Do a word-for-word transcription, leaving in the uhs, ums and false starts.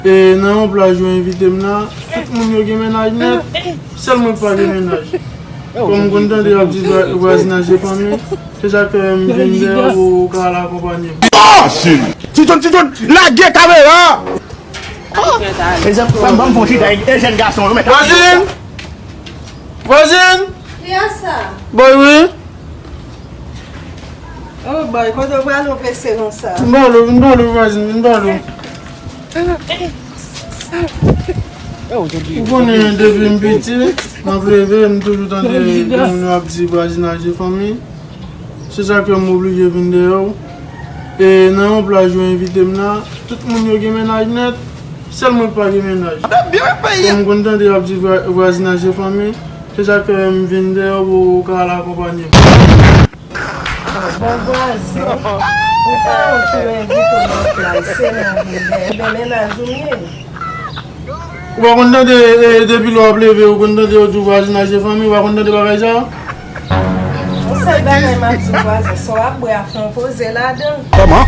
E nan yon plaj yo envite m nan, tout moun yo gen mennaj nèt, sèl mwen k pa gen mennaj. Kòm m konn tande y ap di vwa- vwazinaj se fanmi, se sa k fè m vin dèyè w pou w ka al akonpanye m. Ti John, Ti John, lage kamera! Mezanmi, ban m fè yon chita e jèn gason yo, men. Vwazin! Vwazin! Kiyès sa? Boy, wi. Oh boy, kote w prale w prese konsa? Vin ba w dlo, vin ba w dlo, vwazin, vin ba w dlo. Ou konnen depi m piti, m ap leve, m toujou tande gen moun yo ap di vwazinaj se fanmi. Se sa k fè m oblije vin dèyè w. E nan yon plaj yo envite m nan, tout moun yo gen mennaj nèt, sèl mwen k pa gen mennaj. Kòm m konn tande y ap di vwa- vwazinaj se fanmi, se sa k fè m vin dèyè w pou w ka al akonpanye m. Bon vwazen, ou pa wont pou yo envite w nan plaj, se mwen vin dèyè. Ebyen mennaj ou m ye. Ou pa konn tande, e, depi lè w ap leve, ou konn tande yo di w vwazinaj se fanmi, ou pa konn tande bagay sa? Yon sèl bagay m ap di w vwazen, sa w ap bwè a fè yon poze ladan. Kòman?